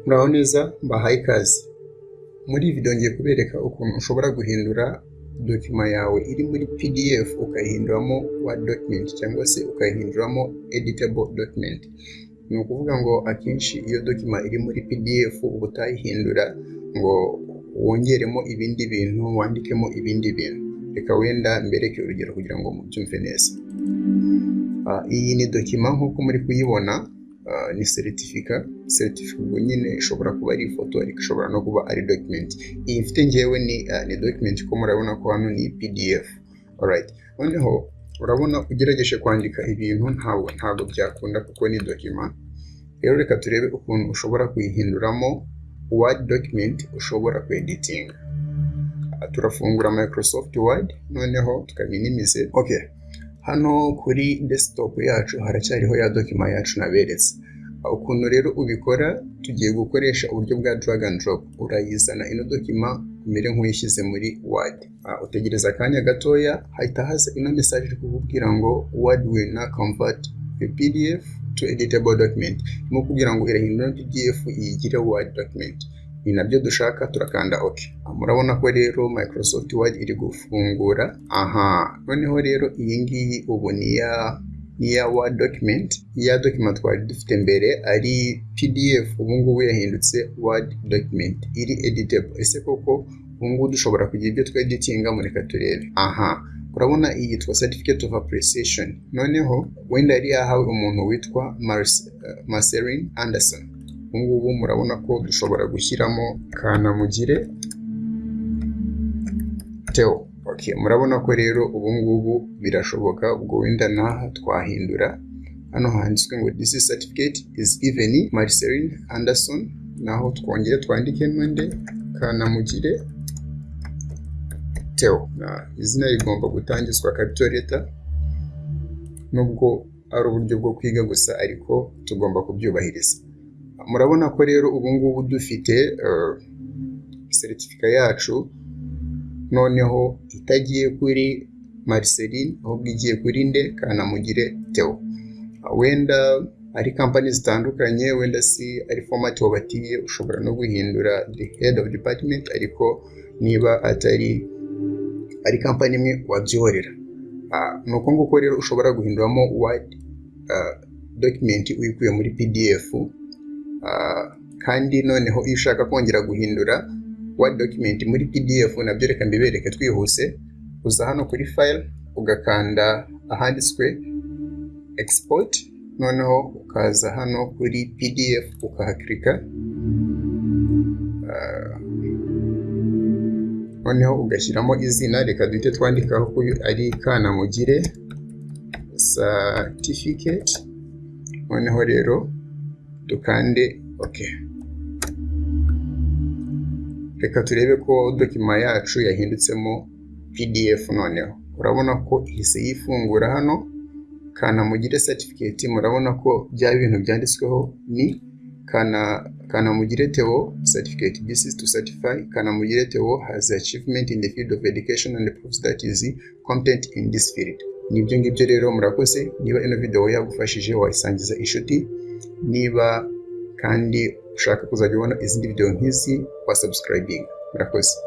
Muraho neza, mbahaye ikaze. Muri iyi video ngiye kubereka ukuntu ushobora guhindura document yawe iri muri PDF ukayihinduramo Word document cyangwa se ukayihinduramo editable document. Ni ukuvuga ngo akenshi iyo document iri muri PDF uba utayihindura ngo wongeremo ibindi bintu, wandikemo ibindi bintu. Reka wenda mbereke urugero kugira ngo mubyumve neza. Iyi ni document nk'uko muri kuyibona, ni certificate. Certificate ubwo nyine ishobora kuba ari ifoto, ariko ishobora no kuba ari document. Iyi mfite ngewe ni document, ko murabona ko hano ni PDF. Alright. Noneho urabona ugerageje kwandika ibintu ntabwo byakunda kuko ni document. Rero reka turebe ukuntu ushobora kuyihinduramo Word document ushobora kweditinga. Turafungura Microsoft Word, noneho tukaminimize. Okay. Hano kuri desktop yacu haracyariho ya document yacu naberetse. Ukuntu rero ubikora, tugiye gukoresha uburyo bwa drag and drop. Urayizana ino document umere nk'uyishyize muri Word. Utegereza akanya gatoya, hahita haza ino message iri kukubwira ngo "Word will now convert your PDF to editable document." Irimo kubwira ngo irahindura PDF iyigire Word document. Ni nabyo dushaka, turakanda OK. Murabona ko rero Microsoft Word iri gufungura. Aha, noneho rero iyi ngiyi ubu ni ya Word document. Ya document twari dufite mbere ari PDF, ubu ngubu yahindutse Word document iri editable. Ese koko ubu ngubu dushobora kugira ibyo tweditinga? Mureka turebe. Aha, urabona iyi yitwa certificate of appreciation. Noneho wenda yari yahawe umuntu witwa Marceline Anderson. Ubu ngubu murabona ko dushobora gushyiramo Kanamugire Theo. Okay, murabona ko rero ubu ngubu birashoboka. Ubwo wenda n'aha twahindura hano handitswe ngo "This certificate is given Marceline Anderson", naho twongere twandikemo nde? Kanamugire Theo. Izina rigomba gutangizwa capital letter, nubwo ari uburyo bwo kwiga gusa, ariko tugomba kubyubahiriza. Murabona ko rero ubu ngubu dufite certificate yacu, noneho itagiye kuri Marceline, ahubwo igiye kuri nde? Kanamugire Theo. Wenda ari kampani zitandukanye, wenda si ari format wabatiye, ushobora no guhindura the head of department, ariko niba atari ari kampani imwe wabyihorera. Ni uko nguko rero ushobora guhinduramo Word document uyikuye muri PDF. Kandi noneho iyo ushaka kongera guhindura Word document muri PDF, nabyo reka mbibereke twihuse. Uza hano kuri file, ugakanda ahanditswe export, noneho ukaza hano kuri PDF ukahakirika, noneho ugashyiramo izina. Reka duhite twandikaho ko ari Kanamugire certificate, noneho rero dukande OK. Reka turebe ko document yacu yahindutsemo PDF. Noneho urabona ko ihise yifungura hano Kanamugire certificate. Murabona ko bya bintu byanditsweho ni Kanamugire Theo certificate. "This is to certify Kanamugire Theo has achievement in the field of education and proves that is competent in this field." Nibyo ngibyo rero, murakoze. Niba ino video yagufashije, wayisangiza inshuti. Niba kandi ushaka kuzajya ubona izindi video nk'izi, wa subscribing. Murakoze.